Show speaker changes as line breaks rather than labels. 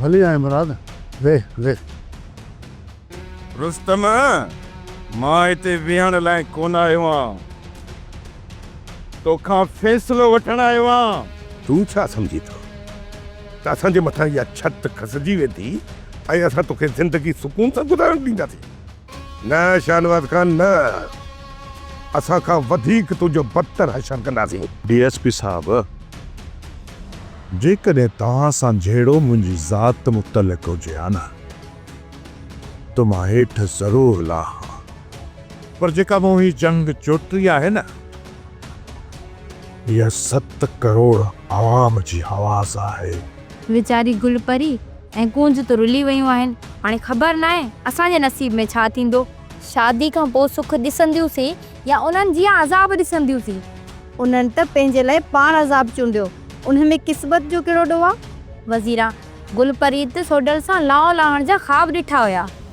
ڀلي آئين مراد، ويهه ويهه.
رستم، مان هتي ويهڻ لاء ڪونه آيو آهيان. توکان فيصلو وٺڻ آيو آهيان.
تون ڇا سمجهين ٿو ته اسان جي مٿان اها ڇت کسجي ويندي ۽ اسان توکي زندگي سڪون سان گذارڻ ڏينداسين؟ نه شاهنواز خان نه، اسان کان وڌيڪ تنهنجو بدتر حشر ڪنداسين.
ڊي ايس پي صاحب، جيڪڏهن توهان سان جهيڙو منهنجي ذات متعلق هجي ها نه ته مان هيٺ ضرور لاهان ها، پر جيڪا مون هي جنگ چوٽي آهي نه، اها ست ڪروڙ عوام جي آواز آهي.
ويچاري گل پري ۽ ڪونج ته رلي ويون آهن. هاڻي خبر ناهي اسان جي نصيب ۾ ڇا ٿيندو. شادي کان پوء سک ڏسنديون سين يا انهن جيان عذاب ڏسنديون سين.
انهن ته پنهنجي لاء پاڻ عذاب چونڊيو، انهن ۾ قسمت جو ڪهڙو ڏوهه آ؟
وزيران، گل پريت سوڍل سان لانء لاهڻ جا خواب ڏٺا هيا.